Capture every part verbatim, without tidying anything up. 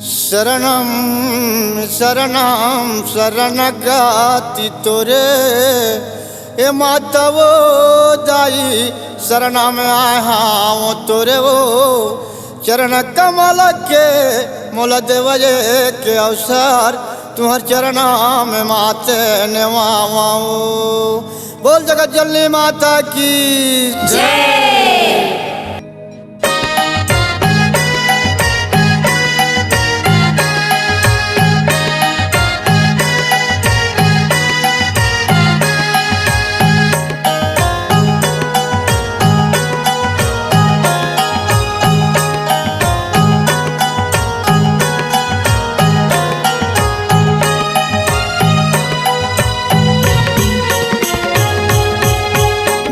शरणम शरणम शरणगति तोरे, ए माता वो दाई, शरणम आए हाव तोरे वो। चरण कमल के मोला देवये के अवसर, तुहर चरणम माते नेवावो। बोल जगत जननी माता की जय।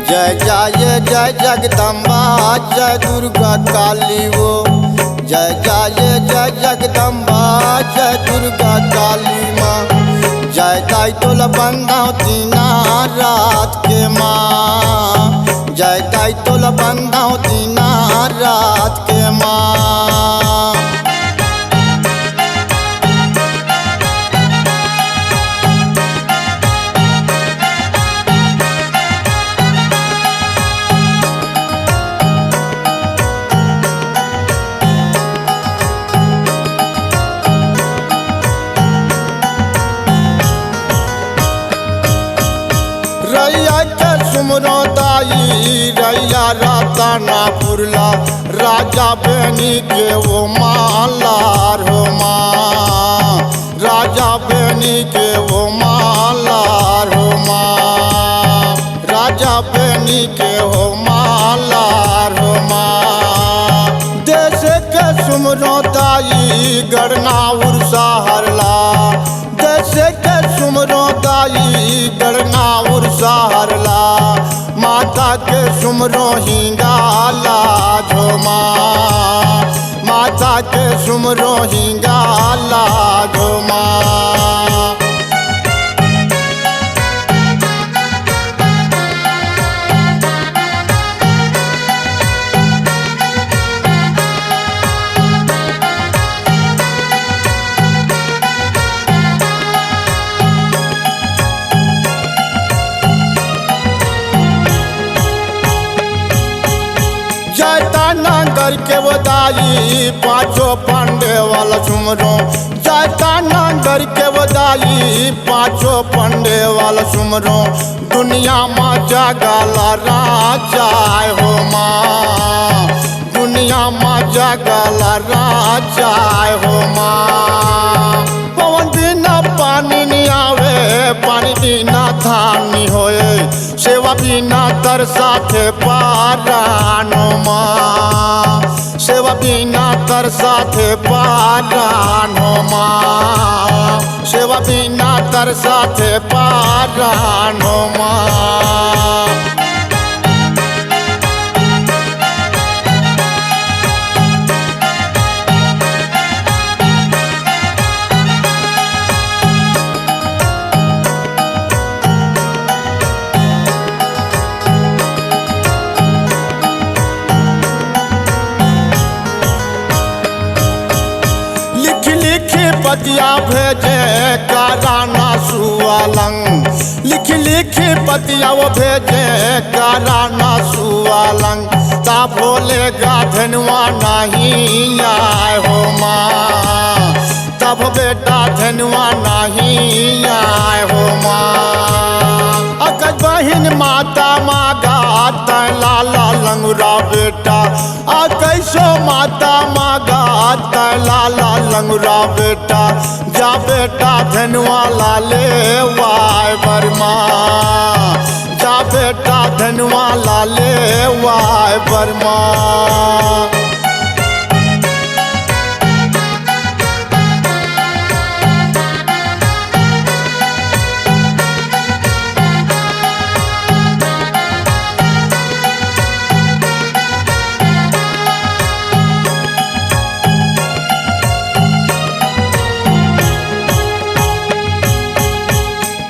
जय जय जय जगदम्बा, जय दुर्गा काली वो। जय जय जय जगदम्बा, जय दुर्गा काली माँ। जय दाई तोला बंदाव दीना रात के माँ, जय दाई तोला बंदाव दीना रात के माँ। रैया के सुमरो दाई, रैया रतनपुर ला, राजा बेनी के वो मालार हो माँ, राजा बेनी के वो मालार हो माँ, राजा बेनी के वो मालार हो माँ। देश के सुमरो दाई, गढ़नाउर शहर ला, देश के सुमरो दाई, गढ़नाउर शहर ला, माता के सुमरो हिंगाला झोमा, माता के सुमरो हिंगाला झोमा। जैता नंगर के वो दाई, पाँचों पंडे वाला सुमरो। जैता नंगर के वो दाई, पाँचों पंडे वाला सुमरो। दुनिया मा जगला राजा हो माँ, दुनिया मा जगला राजा हो माँ। पवन बिना पानी नहीं आवे, पानी बिना धान नहीं होए। सेवा बिना तरसाथे पारानो माँ, सेवा बिना तरसाथे पारानो माँ, सेवा बिना तरसाथे पारानो माँ। लिख लिख पतिया भेजे कराना सुअलंग, लिख लिख पतिया वो भेजे कराना सुअलंग। ता भोले गा धनवा नहीं आए हो माँ, तब बेटा धनवा नहीं आए हो माँ। अकज बहिन माता मागा तै लाला लंगुरा बेटा, आ कैसो माता मागा तै लाला लंगुरा बेटा। जा बेटा धनवा ला ले वाय बरमा, जा बेटा धनवा ला ले वाय बरमा।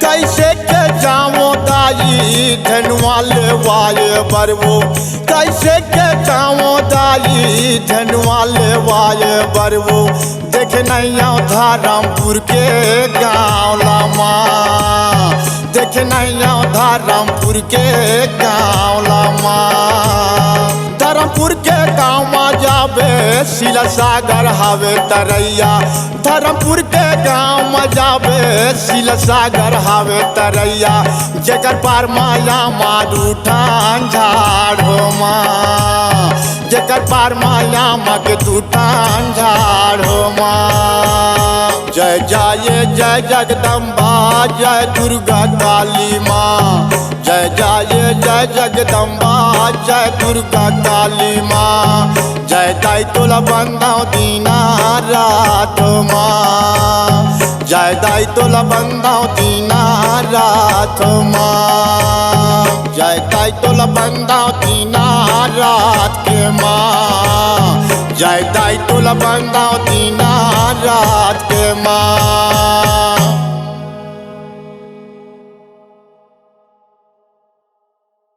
कैसे के जावो दाई धनवा ले वाय बरवो, कैसे के जावो दाई धनवा ले वाय बरवो। देखे नइ आंव धरमपुर के गांव ला माँ, देखे नइ आंव धरमपुर के गांव ला माँ। धरमपुर के गांव मा जाबे, सिलसागर हावे तरैया। धरमपुर के गांव मा जाबे, सिलसागर हावे तरैया। जेकर पार मा आमा दू ठन झाड़ हो माँ, जेकर पार मा आमा के दू ठन झाड़ हो माँ। जय जाए जय जगदम्बा, जय दुर्गा काली माँ। जय जाए जय जगदम्बा, जय दुर्गा काली माँ। जय दाई तोला बंदाव दीना रात माँ, जय दाई तोला बंदाव दीना रात माँ। जय दाई तोला बंदाव दीना रात के माँ, जय दाई तोला बंदाव दीना